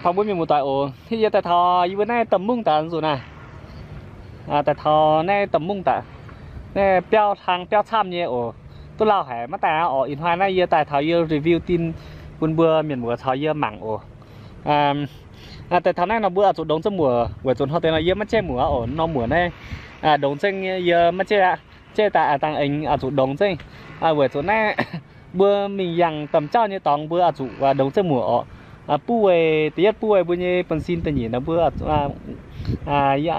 Taux mbuo mienh muoz-doic oc, yie daaih taux yie mbuo naaiv Domh Mungv daaih nzuqc naaiv. Daaih taux naaiv Domh Mungv daaih, naaiv biauv hlang biauv camv nyei oc. Duqv lauh haic, maiv daaih aqv oc. Ih hnoi naaiv yie daaih taux yie review din bun mbuo mienh muoz caux yie mangc oc. Daaih taux naaiv nor mbuo oix zuqc ndongx zengv muoc, weic zuqc hnoi deix nor yie maiv jaiv muoc oc. Norm muoc naaiv, ndongx zengv yie maiv jaiv aqv. Jaiv daaih dangh aengx oix zuqc ndongx zengv, weic zuqc naaiv mbuo mingh yangh domh jauv nyei dorngx mbuo oix zuqc ndongx zengv muoc oc. Buv weih da'yietv, buv weih mbuo nyei benzin, da'nyeic nor mbuo,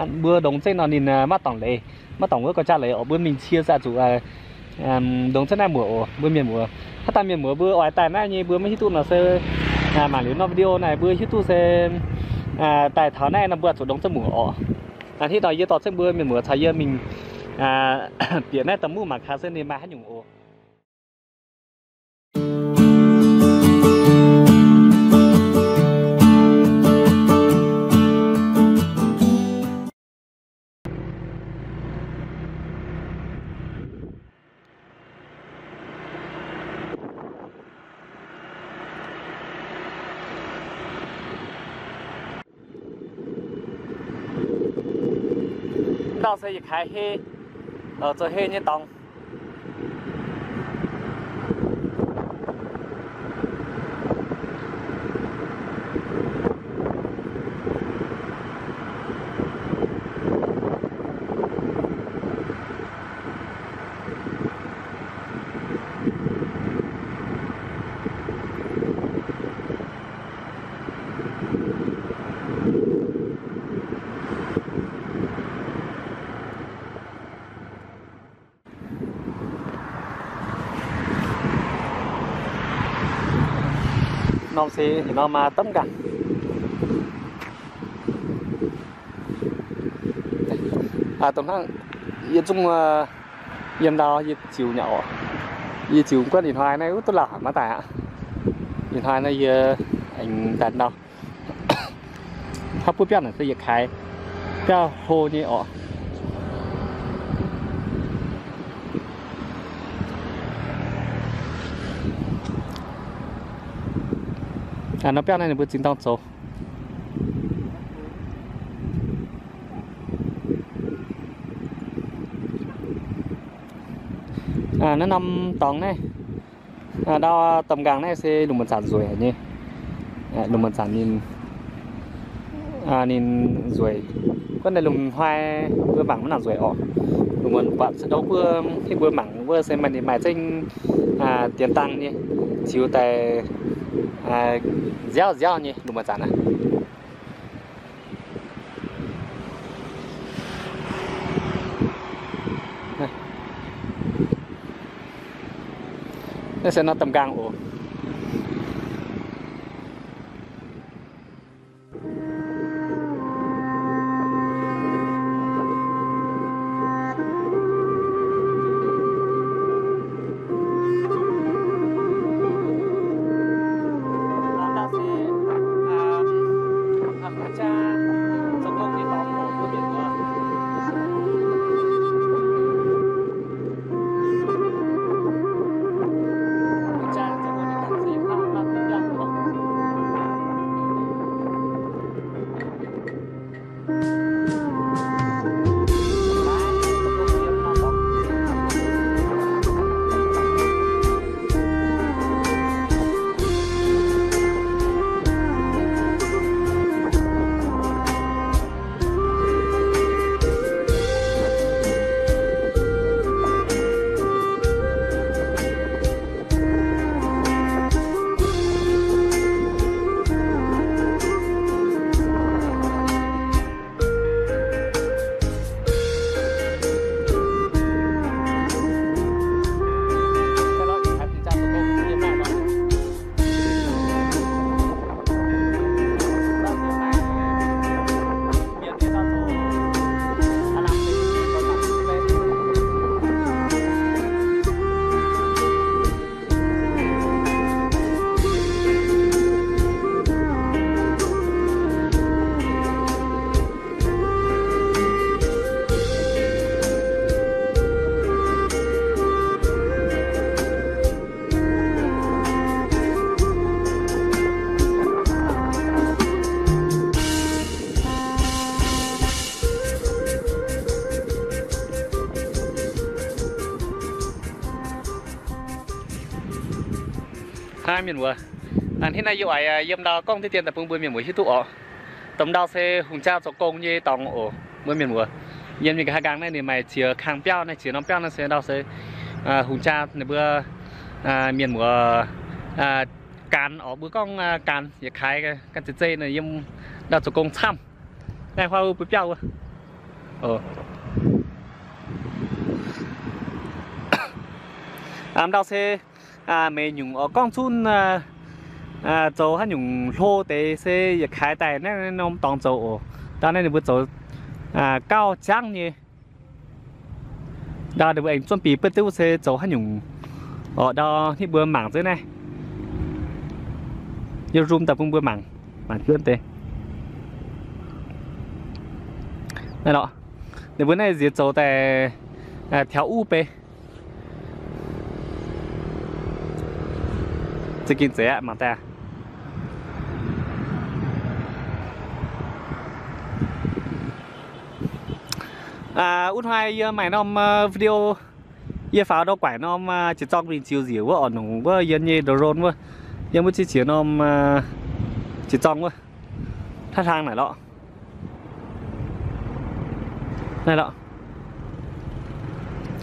mbuo ndongx zengv nor ninh maiv dorngc leiz, maiv dorngc wuov gorx-jaa leiz oc. Mbuo mingh cie se oix zuqc ndongx zengv naaiv muoc oc, mbuo mienh muoz. Haaix dauh mienh muoz mbuo oix daaih naaiv nyei mbuo maiv hiuv duqv nor se mangc liuz norm video naaiv mbuo hiuv duqv se daaih taux naaiv nor mbuo oix zuqc ndongx zengv muoc oc. Hitv nor yie dorh zengv mbuo mienh muoz caux yie mingh bieqc naaiv Domh Mungv mangc gaax se ninh maaih haaix nyungc oc. Ndau se yietc kaaix hei, zoux hei nyei dorngx. Norm se ih norm maaih domh nqaang. Dongh hnangv yie zungv yiem ndau yie ziux nyei oc. Yie ziux guonv ih hnoi naaiv wuov duqv lauh haic maiv daaih aqv. Ih hnoi naaiv yie aengx daaih ndau. Haav buov biauv naaic se yietc kaaix biauv hlo nyei oc. Norm biauv naaiv ninh mbuo zinh dorng zoux. Naaiv norm dorngx naaiv, ndau domh nqaang naaiv se lungh muonz zanc nzueic haic nyei. Lungh muonz zanc ninh, ninh nzueic. Guonv daaih lungh hnoi mbuo mangc maiv nangc nzueic oc. Lungh muonz buatc se ndau wuov, hitv mbuo mangc wuov se maaih, ninh maaih zengv dienx dangh nyei, ziux daaih nziaauv nziaauv nyei lungh muonz zanc aqv. Naaiv se norm domh nqaang oc. Mienh muoz, hnangv naaiv yie oix yiem ndau gorngv diqv dien daaih bun mbuo mienh muoz hiuv duqv oc. Domh ndau se hungh jaa zoux gong nyei dorngx oc, mbuo mienh muoz. Yiem nyei nqa'haav nqaang naaiv ninh maaih qiex kang biauv naaiv, qiex norm biauv naaiv se ndau se hungh jaa ninh mbuo mienh muoz gaanx oc, mbuo gorngv gaanx yietc kaaix ganh zeiz zeiz yiem ndau zoux gong camv. Naaiv huaav mbuo biauv wuov. Ndau se meix nyungc oix gorngv zunv zoux haaix nyungc hlo deix se yietc kaaix daaih naaiv norm dorngx zoux oc. Ndau naaiv ninh mbuo zoux gauh jangv nyei. Ndau ninh mbuo aengx zuonv bieqc beiv duqv se zoux haaix nyungc oc. Ndau hitv mbuo mangc zunv naaiv, yie zoom daaih bun mbuo mangc, mangc jienv deix. Naaiv lorqc, ninh mbuo naaiv nziex zoux daaih แถว uv bei. Za'gengh zeiz aqv, mangc daaih. Wuov hnoi yie maaih norm video, yie faaux ndau guaaic norm jiex zorng mingh ziux nziec wuov orqc, nongc wuov yiem nyei drone wuov, yiem wuov ziex jiex norm jiex zorng wuov, hnangv hlang naaic lorqc. Naaiv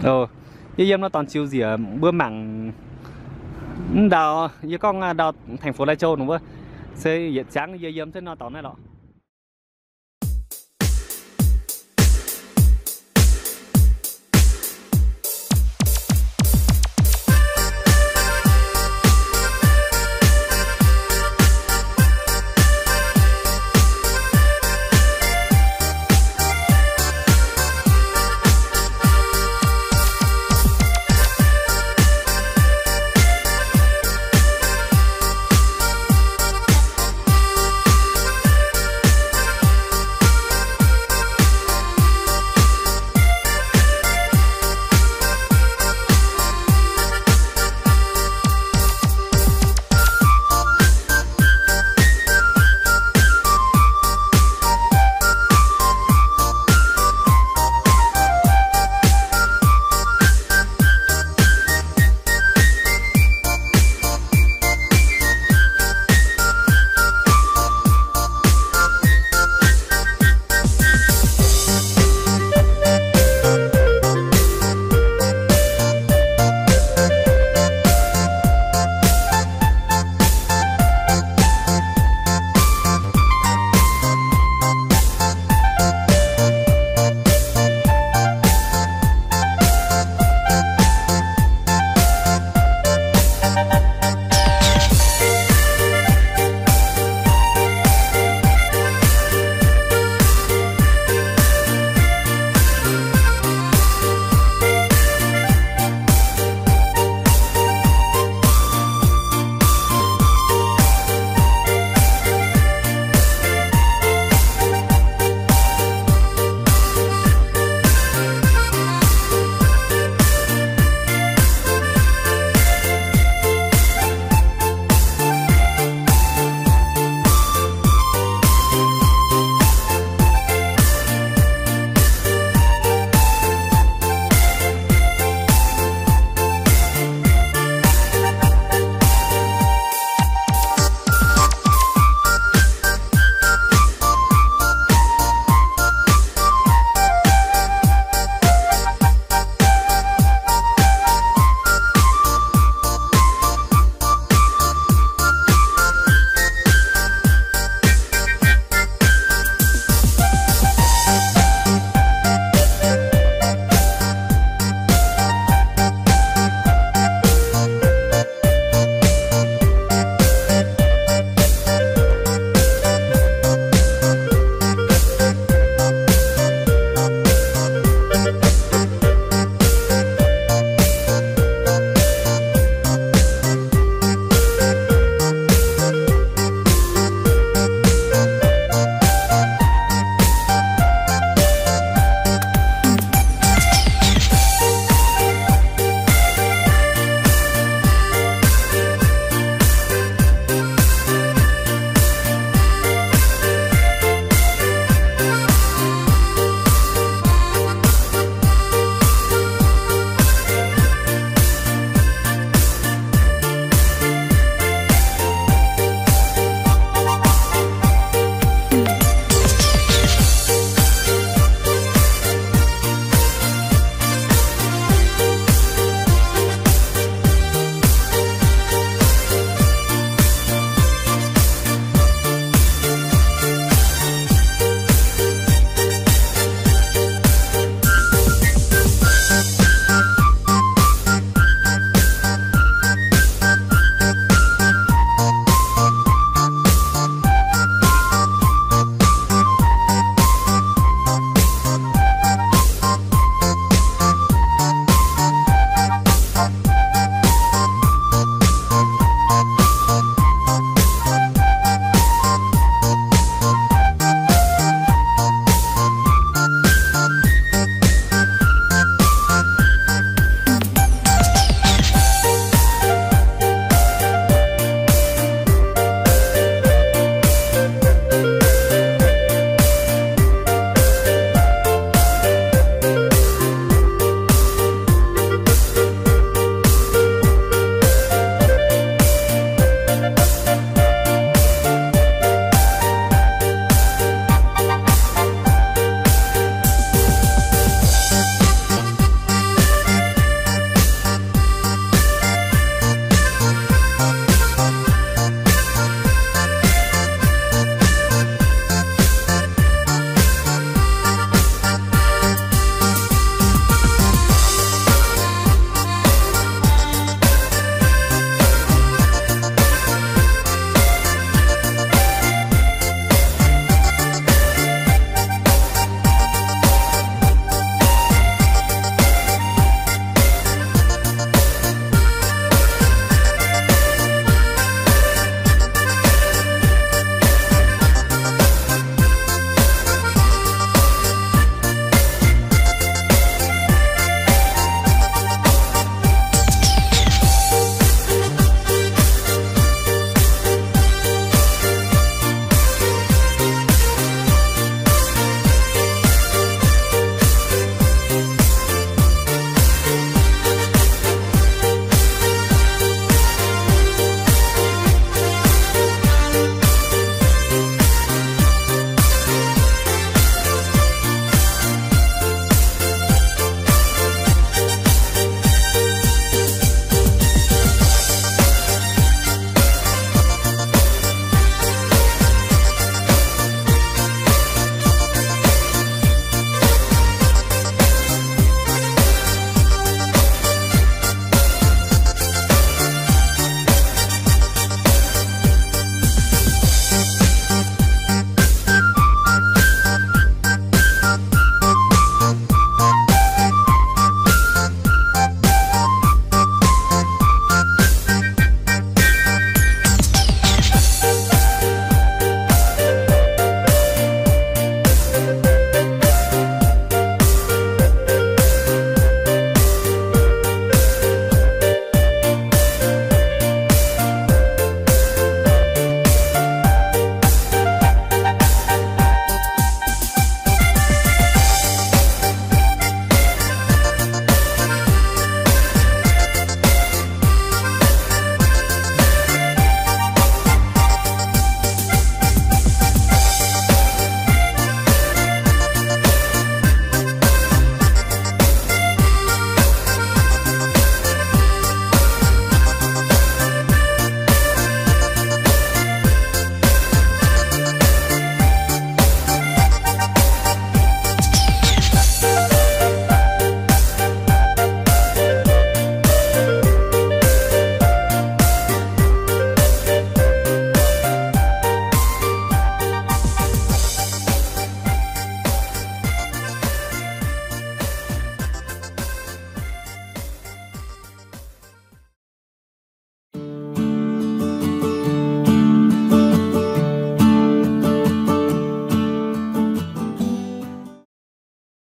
lorqc, yie yiem nor dorngx ziux nziec mbuo mangc. Mv ndau yie gorngv ndau thành phố Lai Châu nongc wuov, se yietc ziangx yie yiem zunv nor dorngx naaiv lorqc.